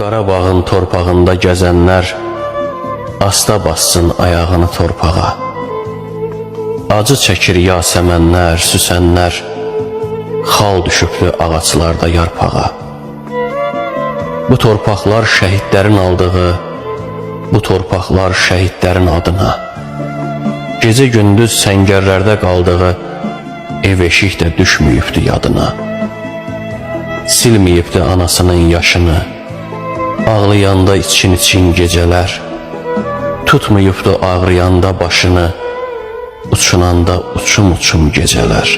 Qarabağın torpağında gəzənlər asta bassın ayağını torpağa. Acı çəkir yasəmənlər, süsənlər, xal düşübdü ağaclarda yarpağa. Bu torpaqlar şəhidlərin aldığı, bu torpaqlar şəhidlərin adına. Gecə gündüz səngərlərdə qaldığı ev eşik də düşməyibdi yadına. Silməyibdi anasının yaşını, ağlayanda için-için gecələr, tutmayıbdı ağrıyanda başını, uçunanda uçum-uçum gecələr.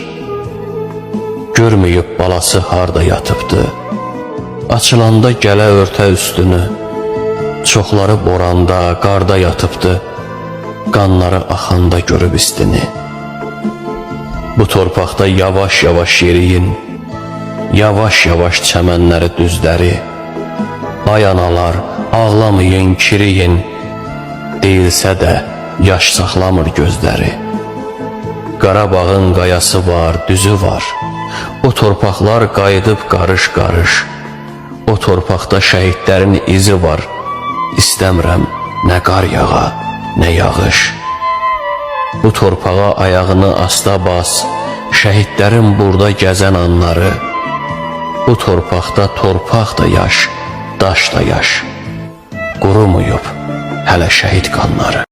Görməyib balası harda yatıbdı, açılanda gələ örtə üstünü, çoxları boranda, qarda yatıbdı, qanları axanda görüb istini. Bu torpaqda yavaş-yavaş yeriyin, yavaş-yavaş çəmənləri düzləri. Ay analar, ağlamayın, kiriyin, deyilsə də yaş saxlamır gözləri. Qarabağın qayası var, düzü var. O torpaqlar qayıdıb qarış-qarış. O torpaqda şəhidlərin izi var. İstəmirəm nə qar yağa, nə yağış. Bu torpağa ayağını asta bas, şəhidlərin burada gəzən anları. Bu torpaqda torpaq da yaş, daş da yaş. Qurumuyub hələ şəhid qanları.